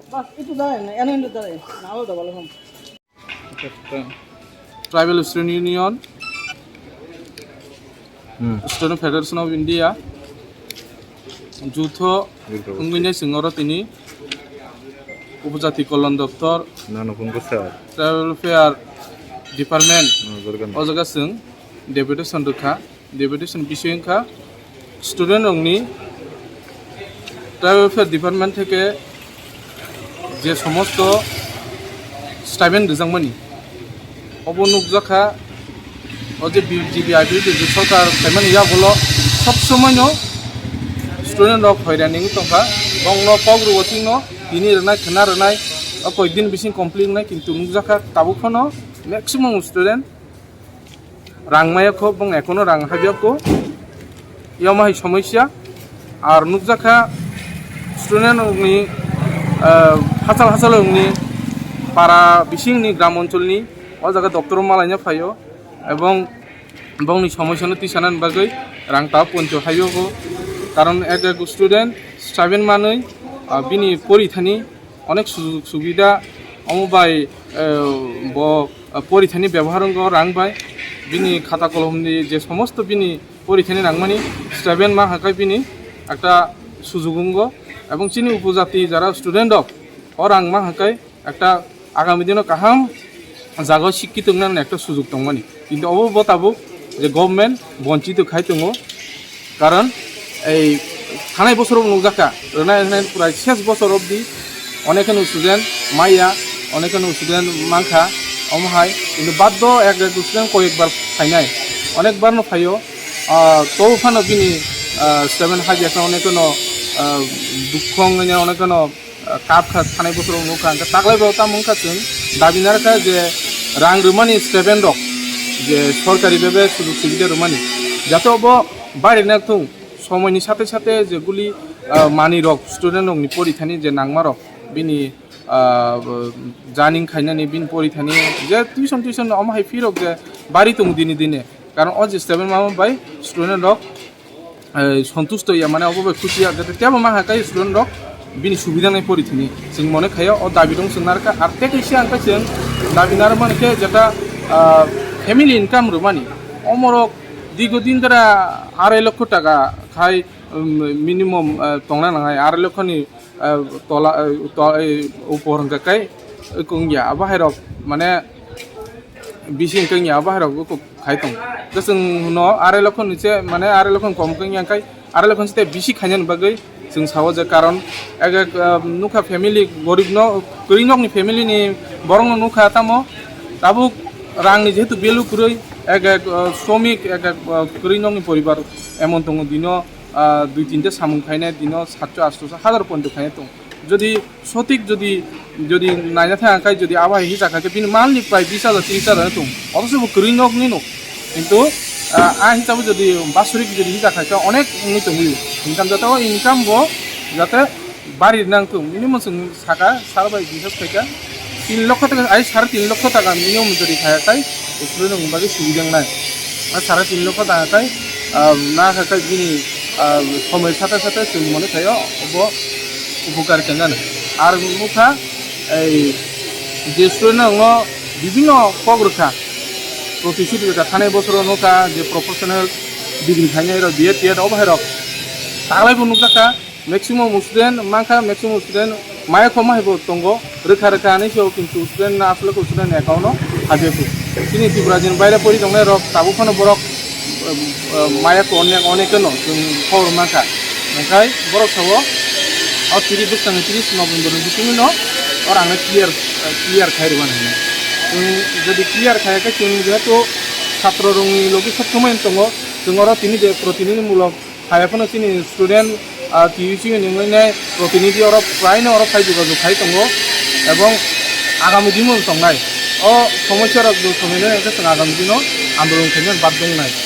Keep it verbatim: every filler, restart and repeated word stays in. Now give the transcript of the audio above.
Bas, itu dah, yang ini dah, yang awal dah, belum. Tribal Student Union, Hmm. Student Federation of India, Jutho, Jutho. Wngwi nai chwng oro tini Upojati Kolon Doptor, Nano Phungo sir. Tribal Welfare Department, No, Durga. O jaga chwng deputation rwkha. Deputation bising wngkha student rokni tribal welfare department theke je somosto stipend rijakmani, obo nukjakha. O je B J P I P F T je sorkar phaimani yagulo sob somoino student rok hoirani wngwi tongkha. Bongno kok rwo thwino tini rwnai, khwna rwnai, o koik din bising complete wngnai, kintu nukjakha tabuk phano maximum student rang maya kho, bong ekono rang habya kho, yama hai somosya. Ar nukjakha student rokni, ah, hachal hachal rokni para bisingni gram oncholni o jaga doctor malaina phaio, ebong bongni somosyano tisanani bagwi rang ta poncho haio kho, karon ek ek student stipend manwi, ah, bini porithani onek sujug subida, omo bai, eh, bo, eh, porithani bebohar wngkha rang bai, bini khata kolomni je somosto bini porithani nangmani stipend ma hakai bini ekta sujug wngkha, ebong chini upojati jara student rok o rang ma hakai ekta agami dino kaham jaga o sikki tongnani ekta sujug tongmani, kintu obo bo tabuk je government bonchito khai tongo. Karon ei thanai bosorobo nukjakha, rwnai rwnai prai ses bosor obdi onek kheno student maya, onek kheno student mankha, omo hai. Kintu baddo ek ek student koyekbar phainai, onekbar no phaio. Ah, tobo phano bini, ah, student hajakha, onek kheno, ah, dukho wngwi onek kheno ah, kap kha thanai bosoro nukha, hwnkhe taklai bo tamo wngkha chwng dabi narwkha je rang rwmani student rok je sorkari bebe sujug subida rwmani, jate obo bari nak thung, somoini sate sate je guli, ah, manwi rok student rokni porithani je nangma rok bini, ah, janing khainani bini porithani je tuition tuition omo hai fee rok je bari tongo dini dini, karon o je student mama bai student rok eh, sontusto ya, mane obo bai khusi ya, jate tebo ma hai kai student rok bini subida nai pori thini. Chwng mone khayo o dabi dong chwng narwkha, ar tei kaisa ang khe chwng dabi narwk mani khe jeta, ah, family income rwmani. Omorok digo din dara arai lokho taka khai, um, minimum, ah, tongna nangai, arai lokho ni, ah, tola, ah, to-, eh, upor hwnkha kai, eh, kung ya, abo hai rok mane bisi hwnkhe wngya, abo hai rok bo kok khai tong. Tei chwng no arai lokho ni se, mane arai lokho ni kom wngya khai, arai lokho ni se tei bisi khainani bagwi chwng sao je, karon ek ek, ah, nukha family gorib no, kwrwi nok ni family ni borok no nukha tamo tabuk rang ni jehetu value kwrwi, ek ek, ah, shramik, ek ek, ah, kwrwi nok ni poribar emon tongo dino, ah, dui tinta samung khainai dino satso atso hazar ponto khainai tong. Jodi sotik jodi, jodi naina thang khe, jodi abo hai hisa kha khe bini malni prai bis hajar, tris hajar tong. Othocho bo kwrwi nok ni no. Kintu, ah, a hisabo jodi basorik jodi hisa kha khe onek wngwi tongwi. Income jata o income bo jate bari nang thung. Minimum chwng saka sar bai bisas khaika tin lokho taka, ai sare tin lokho taka minimum jodi kha kai, ukhulwi nang bagwi sugi jang nai. A sare tin lokho taka kai, ah, na kha kai bini, ah, somoi sate sate chwng mone khaio obo upokar khe nani. Ar nukha ei je student no bibinno kok rwkha, professional rwkha, thanai bosoro nukha je professional degree khainai rok B Ed, T Ed obo hai rok taklai bo nukjakha. Maximum student mankha, maximum student maya khoma hai bo tongo, rwkha rwkha hinwi se, kintu student no aswk student ni account no habya kho. Chini Tripura ni baire pori tongnai rok tabuk phano borok, um, um, maya kho onek, onek no chwng khobor mankha. Hwnkhai borok sao O tiri bwskangni tris November ni bisingno o rangno clear, clear khai rwmani hwnwi. Chwng jodi clear khai khe chwng jehetu chhatro rokni logi sob somoi tongo, chwng oro tini je protinidhi mulok hai phano chini student, ah, T U C ni wngwi nai protinidhi oro praino oro phai jogajog khai tongo ebong agami dino tongnai. O somosya rok bo somoinai hwnkhe chwng agami dino andolon khainani badhyo wngnai.